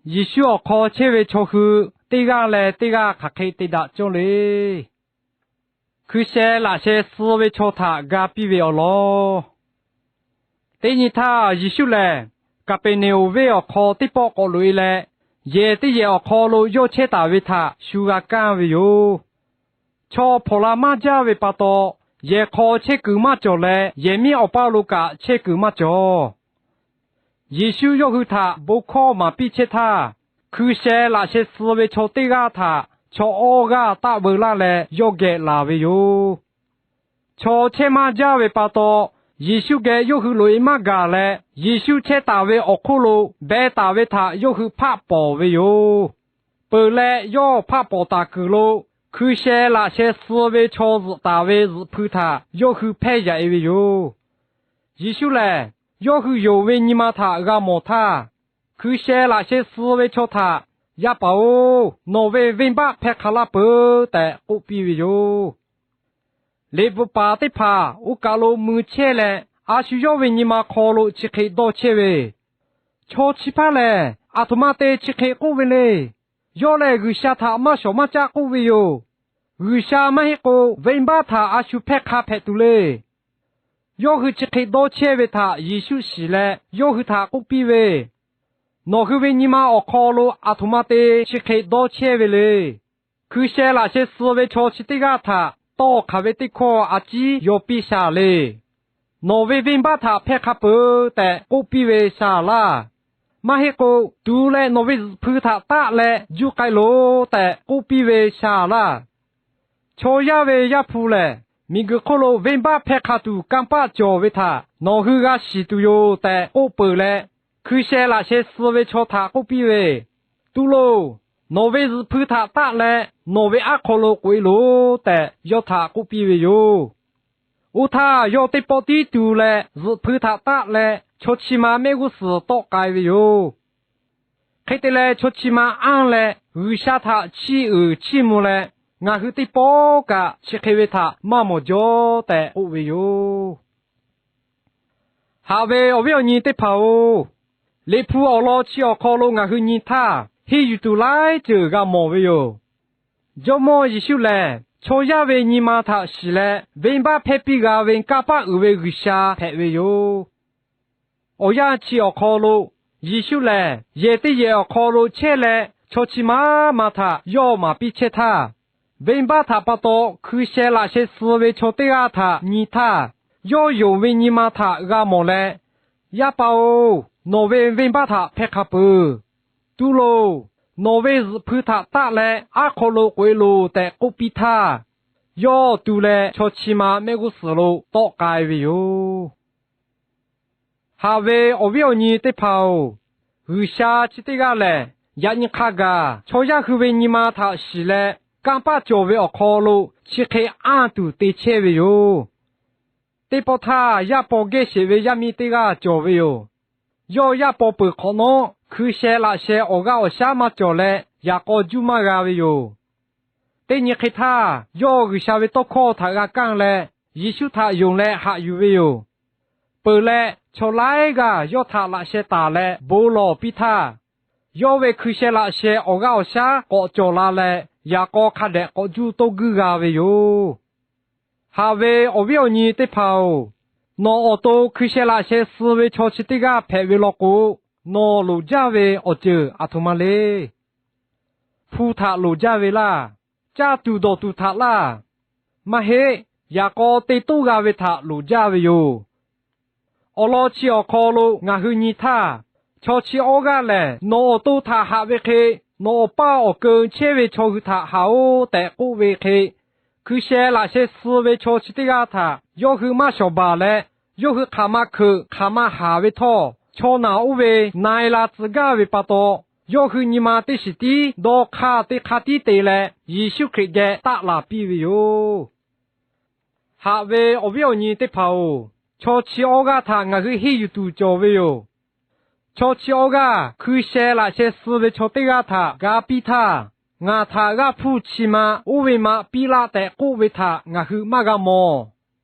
Yeˍsuˆ awˬ hk'aw chehˇ ve chaw hui teˇ g'aˇ leh teˇ g'aˇ hk'aˬ hk'e te daꞈ cawˇ le. Hkui sheh laꞈ sheh suh ve chaw htaꞈ ga piˇ ve awˬ lawn. Teˇ nyi htaˇ, Yeˍsuˆ lehˬ Kaˍpeˍneˍonˍ venˇ awˬ hk'aw teˇ pawˆ k'awꞈ loꞈ-e leh, yehˬ teˇ yehˬ awˬ hk'aw lo yawˇ chehˇ taˍ ve htaꞈ shu g'a kaˇ ve yoˬ. Chaw hpawnˬ la maˇ jaˇ ve pa taw, yehˬ hk'aw chehˇ kuiˬ maˇ cawˬ leh, yehˬ miˉ awˬ paˇ lo kaꞈ chehˇ kuiˬ maˇ cawˬ. Yeˍsuˆ yawˇ hui htaꞈ bon hkawˇ maˍ piˇ chehˇ htaˇ, hkui sheh laꞈ sheh suh ve chaw teˇ g'aˇ htaꞈ chaw awˇ g'aˇ taˆ veu laˇ leh yawˇ geh laˬ ve yoˬ. Chaw chehˇ maˇ jaˇ ve pa taw, Yeˍsuˆ geh yawˇ hui loꞈ-e maˇ gaˬ leh, Yeˍsuˆ chehˇ taˍ ve awˬ hk'oˆ lo beh taˍ ve htaꞈ yawˇ hui hpaˆ pawˍ ve yoˬ. Peuˬ leh, yawˇ hpaˆ pawˍ taˍ kuiˬ lo hkui sheh laꞈ sheh suh ve chaw zuhꞈ taˍ ve zuhꞈ hpui htaꞈ yawˇ hui hpehˇ yaꞈ-e ve yoˬ. Yeˍsuˆ lehˬ, yawˇ hui yonˍ ve nyi ma htaꞈ g'a mawˬ htaˇ, hkui sheh laꞈ sheh suh ve chaw htaꞈ, Yaˇ paˍ-oˬ, nawˬ ve venˇ baˆ hpehˇ hk'a laˇ peuˬ tehꞈ k'oˆ piˇ ve yoˬ. Liꞈ bvuhꞈ paˍ teˇ hpaˍ oˇ kaˬ lo mui chehˇ leh, a shu yawˇ ve nyi ma hk'aw lo chi hk'e dawˇ chehˇ ve, Chaw chi hpaˇ lehˬ, aˬ htoꞈ ma te chi hk'e k'oˆ ve le. Yawˇ lehˬ, G'uiˬsha htaꞈ maˇ shawˍ maˇ caˆ k'oˆ ve yoˬ. G'uiˬsha maˇ heˆ k'o, venˇ baˆ htaꞈ a shu hpehˇ hk'a hpehꞈ tuˬ le. Yawˇ hui chi hk'e dawˇ chehˇ ve htaꞈ Yeˍsuˆ shiˍ leh, yawˇ hui htaꞈ k'oˆ piˇ ve, Nawˬ hui ve nyi ma awˬ hk'aw lo aˬ htoꞈ ma te chi hk'e dawˇ chehˇ ve le. Hkui sheh laꞈ sheh suh ve chaw chi teˇ g'aˇ htaꞈ tawˇ hk'aˬ ve teˇ hkawˇ a ciˉ yaw piˇ shaˍ le. Nawˬ ve venˇ baˆ htaꞈ hpehˇ hk'a peuˬ tehꞈ k'oˆ piˇ ve shaˍ laˇ. Maˇ heˆ k'o, Tu leh nawˬ ve zuhꞈ hpui htaꞈ taˆ leh juˇ k'ai loˬ tehꞈ k'oˆ piˇ ve shaˍ laˇ. Chaw yaˇ ve Yaˇ hpu lehˬ, miˬguiˬ hk'oˆ lo venˇ baˆ hpehˇ hk'a tuˬ kanˇ paˆ cawˬ ve htaꞈ nawˬ hui g'a shiˍ tuˬ yoˬ tehꞈ k'oˆ peuˬ leh, hkui sheh laꞈ sheh suh ve chaw htaꞈ k'oˆ piˇ ve, Tu loˬ. Nawˬ ve zuhꞈ hpui htaꞈ taˆ leh nawˬ ve aˉ hk'aw lo k'oꞈ-e loˬ tehꞈ yawˇ htaꞈ k'oˆ piˇ ve yoˬ. Oˇ htaˇ, yawˇ teˇ pawˆ tiˉ tu leh zuhꞈ hpui htaꞈ taˆ leh, chaw chi ma mehˆ g'uˇ suhˍ tawˆ k'ai ve yoˬ. Hk'e te leh, chaw chi ma anˇ leh G'uiˬsha htaꞈ chiˇ uiˍ chiˇ mvuh leh, ngaˬ hui teˇ pawˆ kaꞈ chi hk'e ve htaꞈ maˇ mawˬ jaw tehꞈ k'oˆ ve yoˬ. Haꞈ ve awˬ viˉ awˬ nyi teˇ hpaˍ-oˬ, Liꞈ hpu awˬ lawn chi awˬ hk'aw lo ngaˬ hui nyi htaˇ, henˇ yuˬ tuˬ laiˉ ceuˬ g'a mawˬ ve yoˬ. Jawˇmawˇ Yeˍsuˆ lehˬ, chaw yaˇ ve nyi ma htaꞈ shiˍ leh venˇ baˆ hpehˇ piˇ g'a ve kanˇ paˆ uiˍ ve G'uiˬsha hpehꞈ ve yoˬ. Awˬ yanˇ chi awˬ hk'aw lo, Yeˍsuˆ lehˬ yehˬ teˇ yehˬ awˬ hk'aw lo chehˇ leh, chaw chi ma ma htaꞈ yawˇ maˍ piˇ chehˇ htaˇ, venˇ baˆ htaꞈ pa taw hkui sheh laꞈ sheh suh ve chaw teˇ g'aˇ htaꞈ nyi htaˇ, yawˇ yonˍ ve nyi ma htaꞈ g'a mawˬ leh, Yaˇ paˍ-oˬ, nawˬ ve venˇ baˆ htaꞈ hpehˇ hk'a peuˬ. Tu loˬ. Nawˬ ve zuhꞈ hpui htaꞈ taˆ leh aˉ hk'aw lo k'oꞈ-e loˬ tehꞈ k'oˆ piˇ htaˇ, yawˇ tu leh chaw chi ma mehˆ g'uˇ suhˍ lo tawˆ k'ai ve yoˬ. Haꞈ ve awˬ viˉ awˬ nyi teˇ hpaˍ-oˬ, G'uiˬsha chi teˇ g'aˇ lehˬ, yaꞈ nyi hk'a gaˬ chaw yaˇ hui ve nyi ma htaꞈ shiˍ leh, kanˇ paˆ cawˬ ve awˬ hk'aw lo chi hk'e anˇ tuˬ te chehˇ ve yoˬ. Teˇ pawˆ htaˇ, yaˇ paw gehˇ sheˍ ve yaˇ miˇ teˇ g'aˇ cawˬ ve yoˬ. Yawˇ yaˇ paw peuˬ hk'awꞈ nawˉ, hkui sheh laꞈ sheh awˬ g'aˇ awˬ shaˉ maˇ cawˬ leh, yaꞈ k'aw juˇ maˇ g'a ve yoˬ. Teˇ nyi hk'e htaˇ, yawˇ G'uiˬsha ve tawˇ hkawˇ htaꞈ g'a kaˇ leh, Yeˍsuˆ htaꞈ yonˍ leh haꞈ yuˬ ve yoˬ. Peuˬ leh, chaw laiˉ g'aˇ yawˇ htaꞈ laꞈ sheh taˍ leh bon lawˬ piˇ htaˇ, yawˇ ve hkui sheh laꞈ sheh awˬ g'aˇ awˬ shaˉ k'awꞈ cawˬ la leh, yaꞈ k'aw hk'a dehꞈ k'awꞈ juˇ toˇ guiˇ g'a ve yoˬ. Haꞈ ve awˬ viˉ awˬ nyi teˇ hpaˍ-oˬ, nawˬ awˬ to hkui sheh laꞈ sheh suh ve chaw chi teˇ g'aˇ hpehꞈ ve law k'o, nawˬ loˍ jaˇ ve awˬ ceuˬ aˬ htoꞈ ma le. Hpu htaꞈ loˍ jaˇ ve laˇ. Caˇ tuˬ dawˬ tuˬ htaꞈ laˇ. Maˇ heˆ. Yaꞈ k'aw te toˇ g'a ve htaꞈ loˍ jaˇ ve yoˬ. Awˬ lawn chi awˬ hk'aw lo ngaˬ hui nyi htaˇ, chaw chi awˇ g'aˇ lehˬ, nawˬ awˬ to htaꞈ haꞈ ve hk'e, nawˬ awˬ paˇ awˬ keu chehˇ ve chaw hui htaꞈ haꞈ-oˆ tehꞈ k'oˆ ve hk'e, hkui sheh laꞈ sheh suh ve chaw chi teˇ g'aˇ htaꞈ yawˇ hui maˇ shawˍ baˬ leh, yawˇ hui hk'aˬ ma hkeuꞈ hk'aˬ ma haˍ ve htawˇ, chaw naˬ oˇ ve na e la tcuh gaˇ ve pa taw, yawˇ hui nyi ma teˇ shiˍ tiˉ dawˇ hk'aˇ teˇ hk'aˇ tiˉ te leh, Yeˍsuˆ Hkriꞈ geh taˆ laˬ piˇ ve yoˬ. Haꞈ ve awˬ viˉ awˬ nyi teˇ hpaˍ-oˬ, chaw chi awˇ g'aˇ htaꞈ ngaˬ hui henˇ yuˬ tuˬ cawˬ ve yoˬ. Chaw chi awˇ g'aˇ hkui sheh laꞈ sheh suh ve chaw teˇ g'aˇ htaꞈ ga piˇ htaˇ, ngaˬ htaꞈ g'aˇ hpuˇ chi ma oˇ ve ma piˇ laˆ tehꞈ k'oˆ ve htaꞈ ngaˬ hui maˇ g'a mawˬ.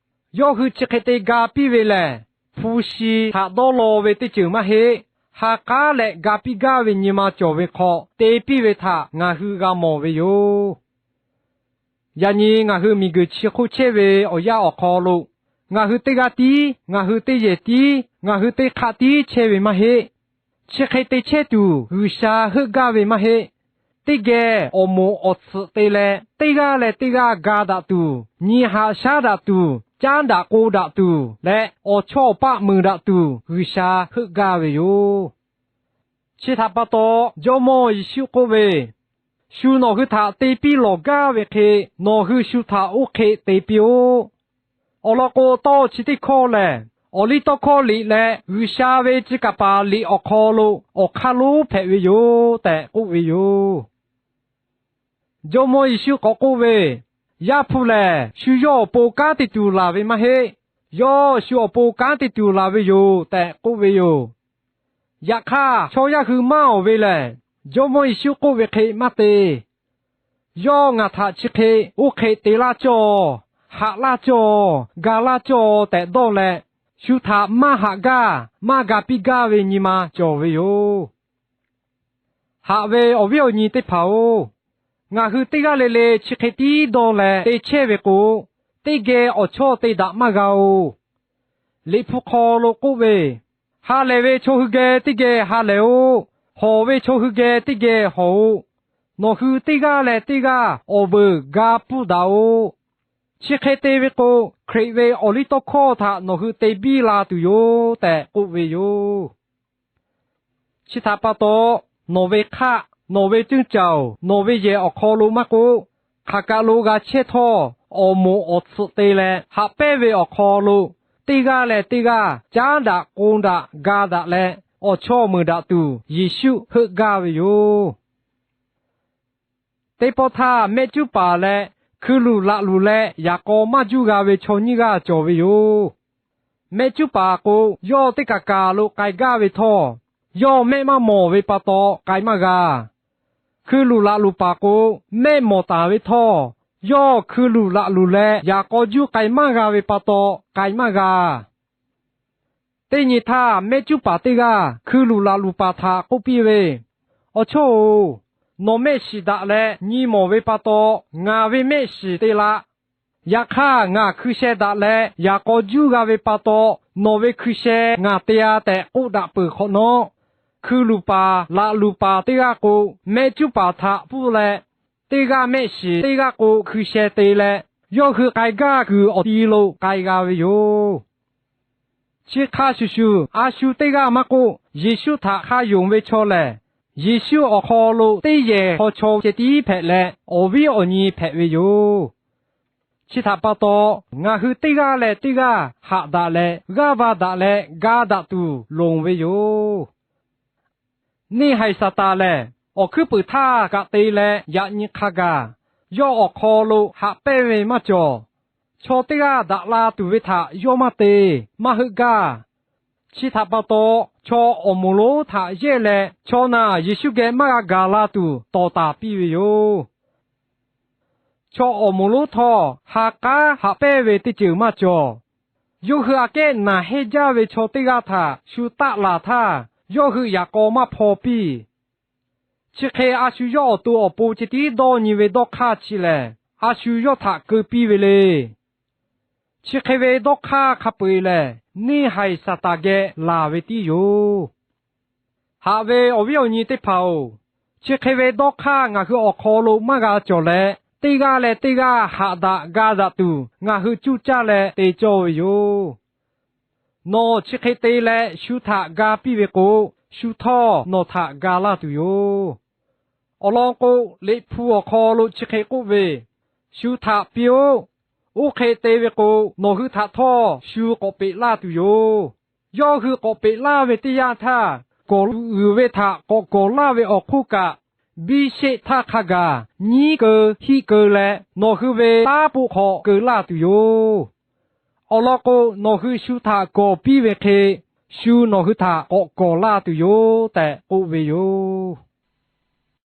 Yawˇ hui chi hk'e te ga piˇ ve lehˬ, hpu shi htaꞈ dawˇ law ve teˇ ceuˬ maˇ heˆ. ha k'aˉ leh ga piˇ gaˇ ve nyi ma cawˬ ve hk'aw te piˇ ve htaꞈ ngaˬ hui g'a mawˬ ve yoˬ. Yaꞈ nyi ngaˬ hui miˬguiˬ chi hk'oˆ chehˇ ve awˬ yanˇ awˬ hk'aw lo, ngaˬ hui teˇ g'aˇ tiˉ, ngaˬ hui teˇ yehˬ tiˉ, ngaˬ hui teˇ hk'aˆ tiˉ chehˇ ve maˇ heˆ. Chi hk'e te chehˇ tuˬ G'uiˬsha heuˆ gaˇ ve maˇ heˆ. Teˇ geh awˬ moˍ awˬ tsuhꞈ te leh, teˇ g'aˇ leh teˇ g'aˇ ga daꞈ tuˬ, nyi haꞈ shaˉ daꞈ tuˬ, caˉ daꞈ k'o daꞈ tuˬ leh, awˬ chawˇ awˬ paˆ mui daꞈ tuˬ G'uiˬsha heuˆ gaˇ ve yoˬ. Chi htaꞈ pa taw, Jawˇmawˇ Yeˍsuˆ k'oˆ ve, Shu nawˬ hui htaꞈ te piˇ lawˬ gaˇ ve hk'e, nawˬ hui shu htaꞈ oˇ hk'e te piˇ-oˆ. Awˬ lawn k'o, tawˇ chi teˇ hkawˇ lehˬ, awˬliˇtawˇhkawˇ liꞈ leh G'uiˬsha ve tcuh kaˍ paˍ liꞈ awˬ hk'aw lo awˬ hk'aˇ lonˉ hpehꞈ ve yoˬ tehꞈ k'oˆ ve yoˬ. Jawˇmawˇ Yeˍsuˆ k'awꞈ k'oˆ ve, Yaˇ hpu lehˬ, shu yawˇ awˬ pon kanˉ te tuˬ laˬ ve maˇ heˆ. Yawˇ shu awˬ pon kanˉ te tuˬ laˬ ve yoˬ tehꞈ k'oˆ ve yoˬ. Yaꞈ hk'aˇ, chaw yaˇ hui maˇ awˬ ve lehˬ, Jawˇmawˇ Yeˍsuˆ k'oˆ ve hk'e maˇ te. Yawˇ ngaˬ htaꞈ chi hk'e oˇ hk'e te laˇ cawˇ, haꞈ laˇ cawˇ, ga laˇ cawˇ tehꞈ dawˇ leh, shu htaꞈ maˇ haꞈ gaˇ maˇ ga piˇ gaˇ ve nyi ma cawˬ ve yoˬ. Haꞈ ve awˬ viˉ awˬ nyi teˇ hpaˍ-oˬ, ngaˬ hui teˇ g'aˇ le le chi hk'e tiˉ dawˇ leh te chehˇ ve k'o, teˇ geh awˬ chawˇ te daꞈ maˇ g'a-oˬ. Liꞈ hpu hk'aw lo k'oˆ ve, Ha lehˬ ve chaw hui geh teˇ geh ha lehˬ-oˆ. Hawˬ ve chaw hui geh teˇ geh hawˬ-oˆ. Nawˬ hui teˇ g'aˇ leh teˇ g'aˇ awˬ veuˬ ga pfuhˇ daꞈ-oˆ. Chi hk'e te ve k'o, Hkriꞈ ve awˬliˇtawˇhkawˇ htaꞈ nawˬ hui te biˇ la tuˬ yoˬ tehꞈ k'oˆ ve yoˬ. Chi htaꞈ pa taw, nawˬ ve hk'aˆ, nawˬ ve ceuˇ caoˬ, nawˬ ve yehˬ awˬ hk'aw lo maˇ k'oˆ, hk'aˬ kaˬ lo g'a chehˇ htawˇ, awˬ moˍ awˬ tsuhꞈ te leh haꞈ pehnˇ ve awˬ hk'aw lo, teˇ g'aˇ leh teˇ g'aˇ caˉ daꞈ k'o daꞈ ga daꞈ leh, awˬ chawˇ meuˍ daꞈ tuˬ Yeˍsuˆ heuˆ gaˇ ve yoˬ. Teˇ pawˆ htaˇ, mehˆ cuˉ paˍ leh hkui luˬ laꞈ luˬ leh yaꞈ k'aw maˇ juˇ g'a ve chaw nyiˇ g'aˇ cawˬ ve yoˬ. Mehˆ cuˉ paˍ k'o, yawˇ teˇ kaˬ kaˬ lo k'ai gaˇ ve htawˇ, yawˇ mehˆ maˇ mawˬ ve pa taw k'ai maˇ g'a. Hkui luˬ laꞈ luˬ paˍ k'o, mehˆ mawˬ taˍ ve htawˇ, yawˇ hkui luˬ laꞈ luˬ leh yaꞈ k'aw juˇ k'ai maˇ g'a ve pa taw k'ai maˇ g'a. Teˇ nyi htaˇ, mehˆ cuˉ paˍ teˇ g'aˇ hkui luˬ laꞈ luˬ paˍ htaꞈ k'oˆ piˇ ve, Awˬ chawˇ-oˬ, nawˬ mehˆ shiˍ daꞈ leh nyi mawˬ ve pa taw, ngaˬ ve mehˆ shiˍ te laꞈ. Yaꞈ hk'aˇ, ngaˬ hkui sheh daꞈ leh yaꞈ k'aw juˇ g'a ve pa taw, nawˬ ve hkui sheh ngaˬ te-a tehꞈ k'oˆ daꞈ peuˬ hk'awꞈ nawˉ, hkui luˬ paˍ laꞈ luˬ paˍ teˇ g'aˇ k'o, mehˆ cuˉ paˍ htaꞈ pfuhˇ leh, teˇ g'aˇ mehˆ shiˍ teˇ g'aˇ k'o hkui sheh te leh, yawˇ hui k'ai gaˇ kuiˬ awˬ ti lo k'ai g'a ve yoˬ. Chi hk'a shuˍ shuˍ, a shu teˇ g'aˇ maˇ k'oˆ, Yeˍsuˆ htaꞈ hk'a yonˍ ve chaw lehˬ, Yeˍsuˆ awˬ hk'aw lo teˇ yehˬ hk'aw chaw ceh tiˉ hpehꞈ leh, awˬ viˉ awˬ nyi hpehꞈ ve yoˬ. Chi htaꞈ pa taw, ngaˬ hui teˇ g'aˇ leh teˇ g'aˇ haꞈ daꞈ leh g'aˇ va daꞈ leh ga daꞈ tuˬ loˍ ve yoˬ. Neˇ haiˬ Saˍtanˍ lehˬ, awˬ hkuiˉ puiˍ htaˇ kaꞈ te leh yaꞈ nyi hk'a gaˬ, yawˇ awˬ hk'aw lo haꞈ pehnˇ ve maˇ cawˬ. Chaw teˇ g'aˇ daꞈ la tuˬ ve htaꞈ yawˇ maˇ te, maˇ heuˆ gaˇ. Chi htaꞈ pa taw, chaw awˬ moˍ lonˉ htaꞈ yehˇ leh, chaw naˬ Yeˍsuˆ geh maˇ g'a gaˬ la tuˬ tawˍ taˍ piˇ ve yoˬ. Chaw awˬ moˍ lonˉ htawˇ, ha k'aˉ haꞈ pehnˇ ve teˇ ceuˬ maˇ cawˬ. Yawˇ hui aꞈ kehˉ naˬ hehnˇ jaˇ ve chaw teˇ g'aˇ htaꞈ shu taˆ laˬ htaˇ, yawˇ hui yaꞈ k'aw maˇ hpaw piˇ. Chi hk'e a shu yawˇ awˬ to awˬ pon ceh tiˉ dawˇ nyi ve dawˇ hk'aˇ chi lehˬ, a shu yawˇ htaꞈ keu piˇ ve le. Chi hk'e ve dawˇ hk'aˇ hk'a peu-eˬ lehˬ, neˇ haiˬ Saˍtanˍ geh laˬ ve tiˉ yoˬ. Haꞈ ve awˬ viˉ awˬ nyi teˇ hpaˍ-oˬ, chi hk'e ve dawˇ hk'aˇ ngaˬ hui awˬ hk'aw lo maˇ g'a cawˬ leh, teˇ g'aˇ leh teˇ g'aˇ haꞈ daꞈ ga daꞈ tuˬ ngaˬ hui cuˇ caˇ leh te cawˇ ve yoˬ. Nawˬ chi hk'e te leh shu htaꞈ ga piˇ ve k'o, shu htawˇ nawˬ htaꞈ ga laˇ tuˬ yoˬ. Awˬ lawn k'o, Liꞈ hpu awˬ hk'aw lo chi hk'e k'oˆ ve, Shu htaꞈ piˇ-oˆ. Oˇ hk'e te ve k'o, nawˬ hui htaꞈ htawˇ shu k'awꞈ peꞈ laˇ tuˬ yoˬ. Yawˇ hui k'awꞈ peꞈ laˇ ve teˇ yanˇ htaˇ, kawˍ uiˍ ve htaꞈ k'awꞈ kawˍ laˇ ve awˬ hk'oˆ kaꞈ, biˇ sheˆ htaˇ hk'a gaˬ nyiˉ keu hiˆ keu leh nawˬ hui ve taˉ poˆ hk'aw keu laˇ tuˬ yoˬ. Awˬ lawn k'o, nawˬ hui shu htaꞈ kawˍ piˇ ve hk'e, shu nawˬ hui htaꞈ k'awꞈ kawˍ laˇ tuˬ yoˬ tehꞈ k'oˆ ve yoˬ.